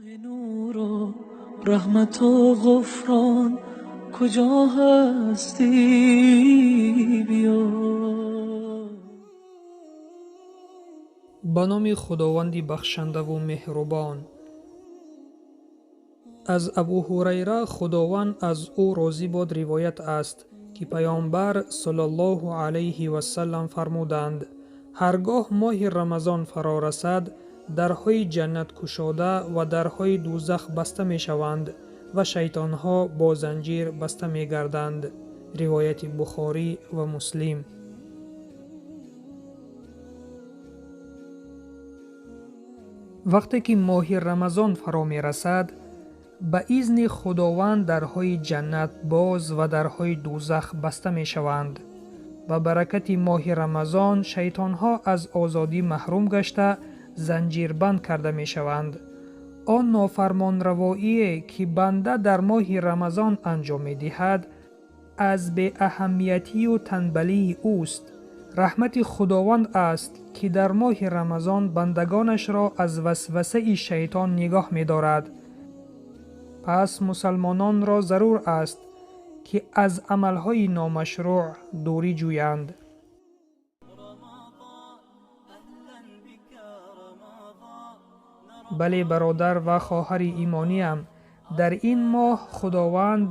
Нуру раҳмату ғуфрон, куҷо ҳастӣ, биё. Ба номи Худованди бахшандаву меҳрубон. Аз Абу Ҳурайра, Худованд аз ӯ розӣ бод, ривоят аст, ки Паёмбар саллаллоҳу алайҳи васаллам фармуданд: ҳар гоҳ моҳи Рамазон фаро расад, дарҳои ҷаннат кушода ва дарҳои дӯзах баста мешаванд ва шайтонҳо бо занҷир баста мегарданд. Ривояти Бухорӣ ва Муслим. Вақте ки моҳи Рамазон фаро мерасад, ба изни Худованд дарҳои ҷаннат боз ва дарҳои дӯзах баста мешаванд. Ба баракати моҳи Рамазон шайтонҳо аз озодӣ маҳрум гашта, занҷирбанд карда мешаванд. Он нофармонравоие, ки банда дар моҳи Рамазон анҷом медиҳад, аз беаҳамиятию танбалии ӯст. Раҳмати Худованд аст, ки дар моҳи Рамазон бандагонашро аз васвасаи шайтон нигоҳ медорад. Пас мусалмононро зарур аст, ки аз амалҳои номашрӯъ дурӣ ҷӯянд. Бале, бародар ва хоҳари имониям, дар ин моҳ Худованд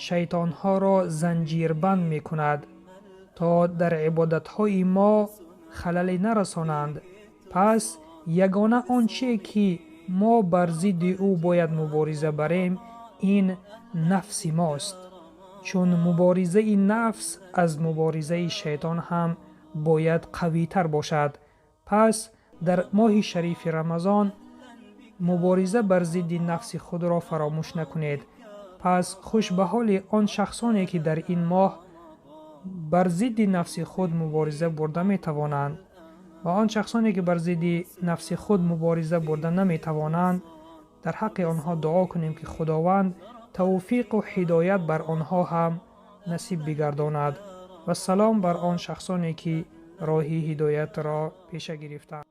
шайтонҳоро занҷирбанд мекунад, то дар ибодатҳои мо халале нарасонанд. Пас ягона он чие, ки мо бар зидди ӯ бояд мубориза барем, ин нафси мост, чун муборизаи нафс аз муборизаи шайтон ҳам бояд қавитар бошад. Пас дар моҳи шарифи Рамазон мубориза бар зидди нафси худро фаромӯш накунед. Пас хуш ба ҳоли он шахсоне, ки дар ин моҳ бар зидди нафси худ мубориза бурда метавонанд, ва он шахсоне, ки бар зидди нафси худ мубориза бурда наметавонанд, дар ҳаққи онҳо дуо кунем, ки Худованд тавфиқу ҳидоят бар онҳо ҳам насиб бигардонад. Ва салом бар он шахсоне, ки роҳи ҳидоятро пеша гирифтанд.